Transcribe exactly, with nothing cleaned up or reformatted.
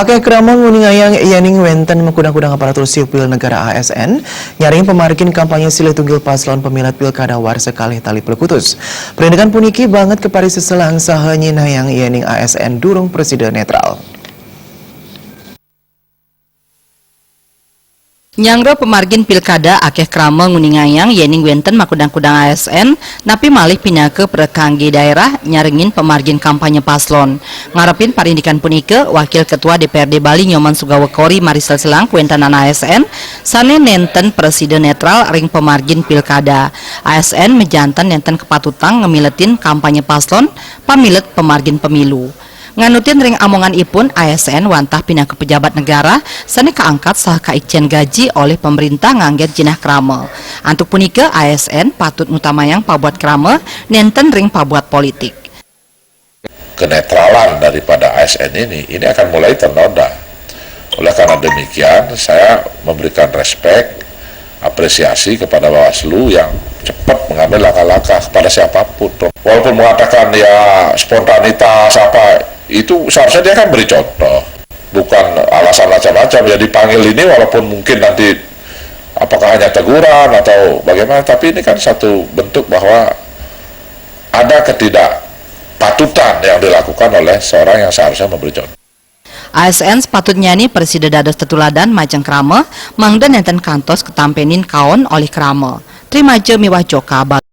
Akéh krama nguningayang yéning wénten makudang-kudang aparatur sipil negara A S N nyaring pamargin kampanye silih tunggil paslon pamilet pilkada warsa kalih tali puluh kutus. Parindikan puniki banget kapariseselang saha nyinahang yéning A S N durung prasida netral. Nyanggra pamargin pilkada akéh krama nguningayang yéning wénten makudang-kudang A S N napi malih pinaka prakanggé daerah nyarengin pamargin kampanye paslon. Ngarepin parindikan punika, Wakil Ketua D P R D Bali Nyoman Sugawa Kori mariselselang kawéntenan A S N sané nénten prasida netral ring pamargin pilkada. A S N majanten nénten kapatutang ngamiletin kampanye paslon pamilet pamargin pemilu. Nganutin ring amongan ipun, A S N wantah pinaka pejabat negara sané kaangkat saha kaicén gaji olih pamréntah nganggén jinah krama. Antuk punika, A S N patut ngutamayang pabuat krama nénten ring pabuat politik. Kenetralan daripada A S N ini, ini akan mulai ternoda. Oleh karena demikian, saya memberikan respek, apresiasi kepada Bawaslu yang cepat mengambil langkah-langkah kepada siapapun. Walaupun mengatakan ya spontanitas apa, itu seharusnya dia kan beri contoh. Bukan alasan macam-macam. Ya dipanggil ini walaupun mungkin nanti apakah hanya teguran atau bagaimana, tapi ini kan satu bentuk bahwa ada ketidakpatutan yang dilakukan oleh seorang yang seharusnya memberi contoh. A S N sepatutnyané prasida dados tetuladan majeng krama, mangda nénten kantos katampenin kaon olih krama. Trimaja miwah Joka Bali.